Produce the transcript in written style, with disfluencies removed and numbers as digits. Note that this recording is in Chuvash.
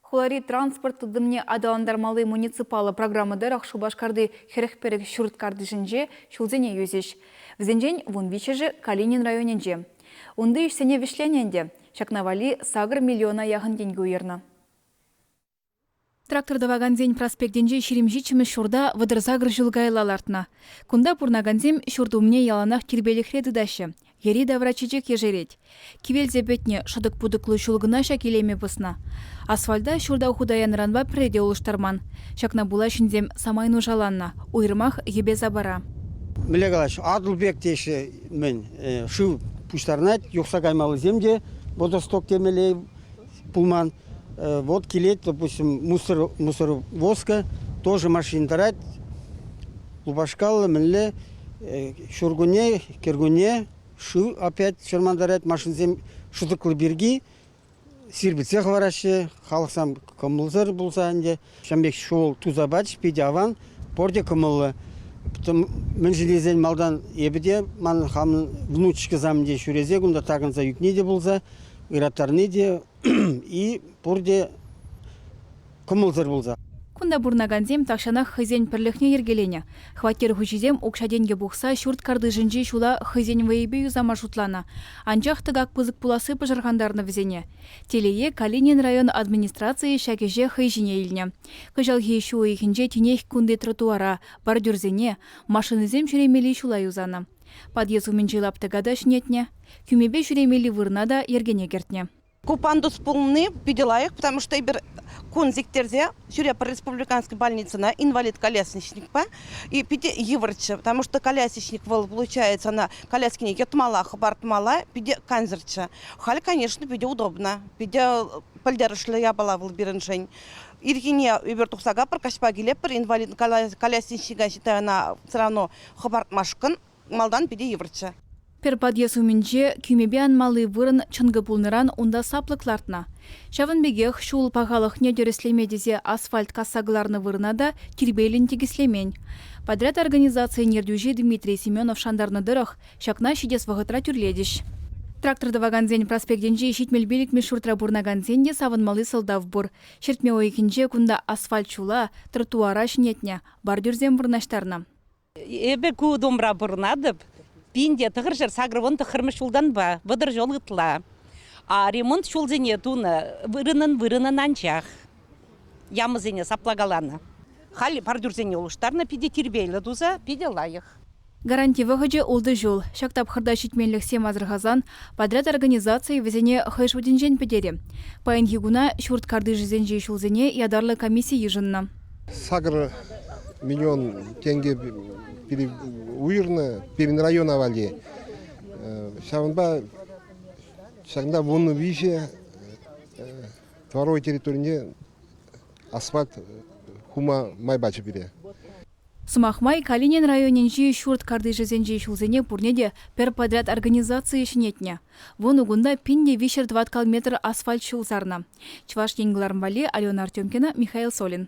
Хулари транспорт тытӑмне аталантармалли муниципаллӑ программа тӑрӑх Шупашкарти 41 ҫурт картишӗнче ҫулсене юсӗҫ. Вӗсенчен 13-шӗ Калинин районӗнче. Унти ӗҫсене вӗҫленӗ ӗнтӗ. Ҫакна валли 8 миллиона яхӑн тенкӗ уйӑрнӑ. Трактор тӑвакансен проспектӗнчи 27-мӗш ҫурта 38 ҫул каялла лартнӑ. Кунта пурӑнакансем ҫурт умне яланах тирпейлӗхре тытаҫҫӗ. Йӗри-тавра чечек ешерет. Кивелсе пӗтнӗ шӑтӑк-путӑклӑ ҫул кӑна ҫак илеме пӑснӑ. Асфальта ҫурта хута янӑранпа пӗрре те улӑштарман. Ҫакна пула ҫынсем самай нушаланнӑ, уйрӑмах йӗпе-сапара. Мӗнле калаҫ, Атӑл пек теҫҫӗ мӗн, шыв пуҫтарӑнать, юхса каймаллисем те водосток темелле пулман. Вот килет, допустим, мусор, мусоровозка, тоже машин тӑрать, лупашкаллӑ мӗнле ҫуркунне, кӗркунне шыв опять чӑрмантарать, машинсем шӑтӑклӑ пирки сирпӗтсе хӑвараҫҫӗ, халӑхсем кӑмӑлсӑр пулса ӗнтӗ. Ҫавӑн пек ҫул туса пачӗҫ, питӗ аван, пурте кӑмӑллӑ. Мӗншӗн тесен малтан эпӗ те, ман хамӑн внучкӑсем те ҫӳресе кунта такӑнса ӳкни те пулса, ыраттарни те и пурте кӑмӑлсӑр пулса. Кунта пурӑнакансем тахҫанах хӑйсен пӗрлӗхне йӗркеленӗ. Хваттер хуҫисем укҫа-тенкӗ пухса ҫурт картишӗнчи ҫула хӑйсен вӑйӗпе юсама шутланӑ. Анчах тӑкак пысӑк пуласси пӑшӑрхантарнӑ вӗсене. Телее, Калинин район администрацийӗ ҫак ӗҫе хӑй ҫине илнӗ. Кӑҫалхи ҫу уйӑхӗнче тинех кунти тротуара, бордюрсене, машинӑсем ҫӳремелли ҫула юсанӑ. Подъезд умӗнчи лаптӑка та ҫӗнетнӗ, кӳмепе ҫӳремелли вырӑна та йӗркене кӗртнӗ. Ку пандус пулни питӗ лайӑх, потому что эпир кун сиктерсе ҫӳретпӗр республиканский больницӑна инвалид колясочникпа. И питӗ йывӑрччӗ, потому что колясочник вӑл, получается, ӑна коляскине йӑтмалла, хӑпартмалла, питӗ кансӗрччӗ. Халь, конечно, питӗ удобно, питӗ пӗлтерӗшлӗ япала вӑл пирӗншӗн. Ирхине эпир тухса капӑр, каҫпа килетпӗр, инвалид колясочника считай, ӑна все равно хӑпартмашкӑн малтан питӗ йывӑрччӗ. Пӗр подъезд умӗнче кӳмепе анмалли вырӑн чӑнкӑ пулнӑран унта саплӑк лартнӑ. Ҫавӑн пекех ҫул пахалӑхне тӗрӗслеме тесе асфальт касса кӑларнӑ вырӑна та тирпейлӗн тикӗслемен. Подряд организацийӗн ертӳҫи Дмитрий Семенов шантарнӑ тӑрӑх, ҫакна ҫитес вӑхӑтра тӳрлетӗҫ. Трактор тӑвакансен проспектӗнчи 75-мӗш ҫуртра пурӑнакансен те савӑнмалли сӑлтав пур. Ҫӗртме уйӑхӗнче кунта асфальт ҫула, тротуара ҫӗнетнӗ, бордюрсем вырнаҫтарнӑ. Эпӗ ку домра пурӑнатӑп. 1989-мӗш ҫултанпа, 30 ҫул ытла. А ремонт ҫулсене тунӑ вырӑнӑн-вырӑнӑн анчах. Ямӑсене саплакаланӑ. Халь бордюрсене улӑштарнӑ, питӗ тирпейлӗ туса, питӗ лайӑх. Гаранти вӑхӑчӗ ултӑ ҫул. Ҫак тапхӑрта ҫитменлӗхсем асӑрхасан подряд организацийӗ вӗсене хӑй шутӗнчен пӗтерӗ. Паянхи куна ҫурт картишӗсенчи ҫулсене ятарлӑ комисси йышӑннӑ. 8 миллион тенкӗ уйӑрнӑ пирӗн района валли. Ҫавӑнпа ҫакӑнта 13 дворовой территорине асфальт хума май пачӗ пире. Сӑмах май, Калинин районӗнчи ҫурт картишӗсенчи ҫулсене пурне те пӗр подряд организацийӗ ҫӗнетнӗ. Вунӑ кунта 1300 тӑваткал метр асфальт ҫул сарнӑ. Чӑваш Ен кӑларӑм валли Алена Артемкина, Михаил Солин.